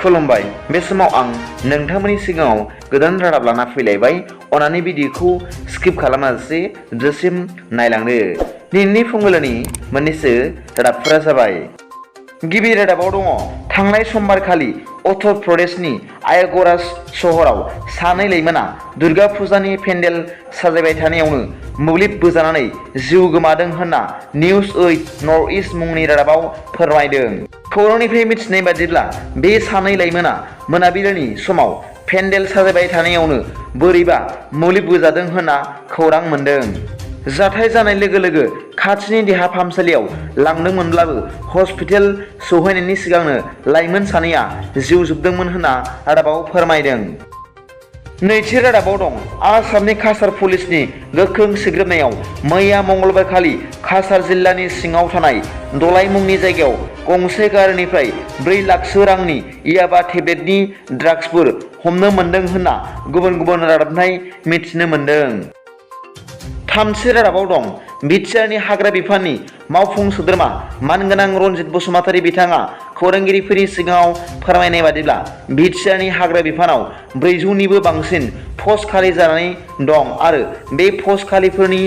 खुलुमबाय बे समाव आं नोंथांमोननि सिगाङाव गोदान रादाब लाना फैलायबाय अनानै भिडिअखौ स्किप खालामाजासे जोबजासिम नायलांदो। दिनैनि फुंबिलिनि मोननैसो रादाबफोरा जाबाय। गिबि रादाबाव दङ थांनाय समबारखालि उत्तर प्रदेशनि आयगरा सहराव सानै लाइमोना दुर्गा फुजानि पेन्डेल साजायबाय थानायावनो मोब्लिब बोजानानै जिउ गोमादों होनना निउज 8 नर्थ इस्ट मुंनि रादाबाव फोरमायदों। खौरांनिफ्राय मिथिनाय बादिब्ला बे सानै लाइमोना मोनाबिलिनि समाव पेन्डेल साजायबाय थानायावनो बोरैबा मोब्लिब बोजादों होनना खौरां मोन्दों। जाथाय जानाय लोगो लोगो खाथिनि देहा फाहामसालियाव लांदोंमोनब्लाबो हस्पिटाल सौहैनायनि सिगांनो लाइमोन सानैया जिउ जोबदोंमोन होनना रादाबाव फोरमायदों। नैथि रादाबाव दं आसामनि काछार पुलिसनि गोख्रों सिग्रोमनायाव मैया मंगलबारखालि काछार जिल्लानि सिङाव थानाय दलाइ मुंनि जायगायाव गंसे गारिनिफ्राय 4 लाखसो रांनि याबा टेब्लेटनि ड्राग्सफोर हमनो मोन्दों होनना गुबुन गुबुन रादाबनिफ्राय मिथिनो मोन्दों। थामथि रादाबाव दं बिटिआरनि हाग्रा बिफाननि मावफुं सोद्रोमा मानगोनां रनजित बसुमतारी बिथाङा खौरांगिरिफोरनि सिगाङाव फोरमायनाय बादिब्ला बिटिआरनि हाग्रा बिफानाव 400निबो बांसिन पस्ट खालि जानानै दं आरो बे पस्ट खालिफोरनि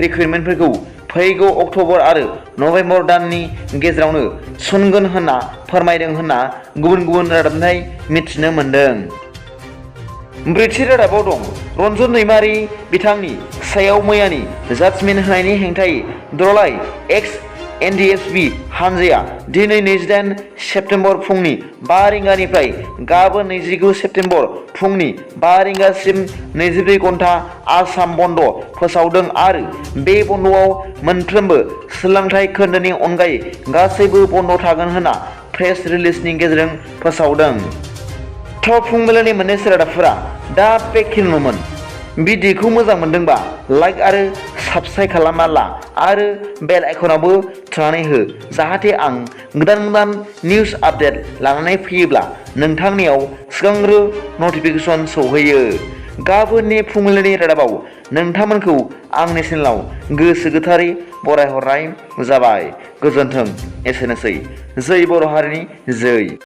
रिक्रुटमेन्टफोरखौ फैगौ अक्ट'बर आरो नभेम्बर दाननि गेजेरावनो थिसनगोन होनना फोरमायदों होनना गुबुन गुबुन रादाबनिफ्राय मिथिनो मोन्दों। ब्रैथि रादाबाव दं रन्जन दैमारि बिथांनि सायाव मैयानि जाजमेन्ट होनायनि हेंथायै दुलाराय एक्स एनडिएफबि हानजाया दिनै 28 सेप्तेम्बर फुंनि 5 रिंगानिफ्राय गाबोन 29 सेप्तेम्बर फुंनि 5 रिंगासिम 24 घन्टा आसाम बन्द फोसावदों आरो बे बन्दआव मोनफ्रोमबो सोलोंथाइ खोन्दोनि अनगायै गासैबो बन्द थागोन होनना प्रेस रिलिजनि गेजेरजों फोसावदों। फुंबिलिनि मोननैसो रादाबफोरा दा बेखिनिल'मोन। भिडिअखौ मोजां मोनदोंबा लाइक आरो साबस्क्राइब खालामना ला आरो बेल आइकनावबो थुनानै हो जाहाथे आं गोदान निउज आपडेट लानानै फैयोब्ला नोंथांनियाव सिगांग्रो नटिफिकेसन सौहैयो। गाबोननि फुंबिलिनि रादाबाव नोंथांमोनखौ आंनि चेनेलाव गोसो गोथारै बरायहरनाय जाबाय। गोजोन्थों। एसेनोसै। जै बर' हारिनि जै।